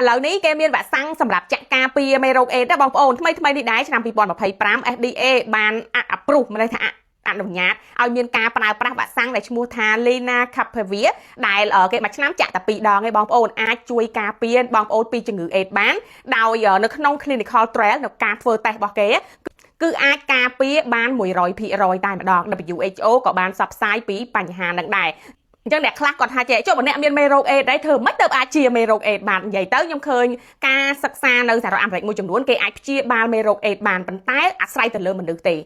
ឥឡូវនេះគេមានវ៉ាក់សាំងសម្រាប់ចាក់ការពារមេរោគអេដណាបងប្អូនថ្មីថ្មីនេះដែរឆ្នាំ2025 FDA បាន approve មានន័យថាអនុញ្ញាតឲ្យមានការប្រើប្រាស់វ៉ាក់សាំងដែលឈ្មោះថា Lenacapavir ដែលគេមួយឆ្នាំចាក់តែ2ដងឯងបងប្អូនអាចជួយការពារបងប្អូនពីជំងឺអេដបានដោយនៅក្នុង clinical trial នៅការធ្វើតេស្តរបស់គេគឺអាចការពារបាន100%តែម្ដង WHO ក៏បានផ្សព្វផ្សាយពីបញ្ហានឹងដែរអញ្ចឹងអ្នកខ្លះគាត់ថាចេះចុះបើអ្នកមានមេរោគអេដដែរធ្វើម៉េចទៅអាចជាមេរោគអេដបាននិយាយទៅខ្ញុំឃើញការសិក្សានៅសហរដ្ឋអាមេរិកមួយចំនួនគេអាចព្យាបាលមេរោគអេដបានប៉ុន្តែអាស្រ័យទៅលើមនុស្សទេ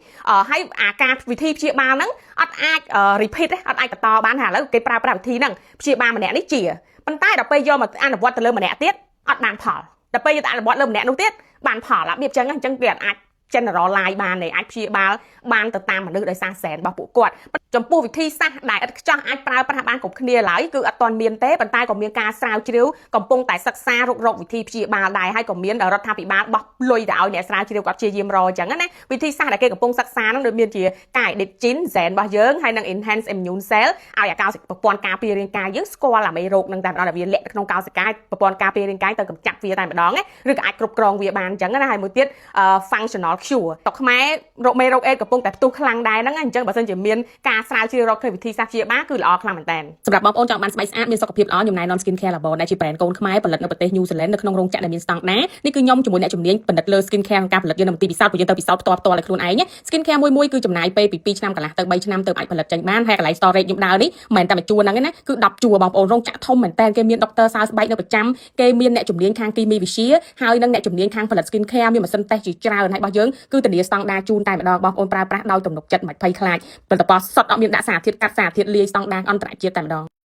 ហើយអាការវិធីព្យាបាលហ្នឹងអត់អាច repeat ទេអត់អាចបន្តបានថាឥឡូវគេប្រើប្រាស់វិធីហ្នឹងព្យាបាលម្នាក់នេះជាប៉ុន្តែដល់ពេលយកមកអនុវត្តទៅលើម្នាក់ទៀតអត់បានផលដល់ពេលយកទៅអនុវត្តលើម្នាក់នោះទៀតបានផលរបៀបចឹងអញ្ចឹងវាអត់អាច generalize បានទេអាចព្យាបាលបានទៅតាមមនុស្សដោយសារសែនរបស់ពួកគាត់ចំពោះវិធីសាស្ត្រដែលឥតខ្ចោះអាចប្រើប្រាស់បានគ្រប់គ្នាឡើយគឺអត់ទាន់មានទេប៉ុន្តែក៏មានការស្រាវជ្រាវកំពុងតែសិក្សារករកវិធីព្យាបាលដែរហើយក៏មានរដ្ឋាភិបាលបោះលុយទៅឲ្យអ្នកស្រាវជ្រាវគាត់ព្យាយាមរកអញ្ចឹងណាវិធីសាស្ត្រដែលគេកំពុងសិក្សាហ្នឹងដូចមានជាការ edit gene សែនរបស់យើងហើយនិង enhance immune cell ឲ្យអាកោសិប្រព័ន្ធការពាររាងកាយយើងស្គាល់អាមេរោគហ្នឹងតែម្ដងដែលវាលាក់ក្នុងកោសិកាប្រព័ន្ធការពាររាងកាយទៅកម្ចាត់វាតែម្ដងឬក៏អាចគ្រប់គ្រងវាបានអញ្ចឹងណាហើយមួយទៀត functional cure តខ្មែររោគមេរោគអេដកំពុងតែផ្ទុះខ្លាំងដែរហ្នឹងអញ្ចឹងបើសិនជាមានការស្រាវជ្រាវរកឃើញវិធីសាស្ត្រព្យាបាលគឺល្អខ្លាំងមែនតើសម្រាប់បងប្អូនចង់បានស្បែកស្អាតមានសុខភាពល្អខ្ញុំណែនាំ Skin Care Labo ដែលជា brand កូនខ្មែរផលិតនៅប្រទេស New Zealand នៅក្នុងរោងចក្រដែលមានស្តង់ដារនេះគឺខ្ញុំជាមួយអ្នកជំនាញផលិតលើ Skin Care ក្នុងការផលិតយើងនៅមន្ទីរពិសោធន៍ព្រោះយើងទៅពិសោធន៍ផ្ទាល់ផ្ទាល់ឲ្យខ្លួនឯង Skin Care មួយមួយគឺចំណាយពេលពី2ឆ្នាំកន្លះទៅ3ឆ្នាំទៅអាចផលិតចេញបានហើយកន្លែង storage ខ្ញុំដើរនេះមិនមែនតែមួយជួរហ្នឹងទេណាគឺ10ជួរបងប្អូនរោងចក្រធំមែនតើគេមានដុកទ័រសើស្បែកនៅប្រចាំគេមានអ្នកជំនាញខាងគីមីវិទ្យាហើយនិងអ្នកជំនាញខាងផលិត Skin Care មានម៉ាស៊ីនតេស្តជាច្រើនហើយរបស់យើងគឺធានាស្តង់ដារជូនតែម្ដងបងប្អូនប្រើប្រាស់ដោយទំនុកចិត្តមិនភ័យខ្លាចផលិតផលសុទ្ធអត់មានដាក់សារធាតុកាត់សារធាតុលាយស្តង់ដារអន្តរជាតិតែម្ដង។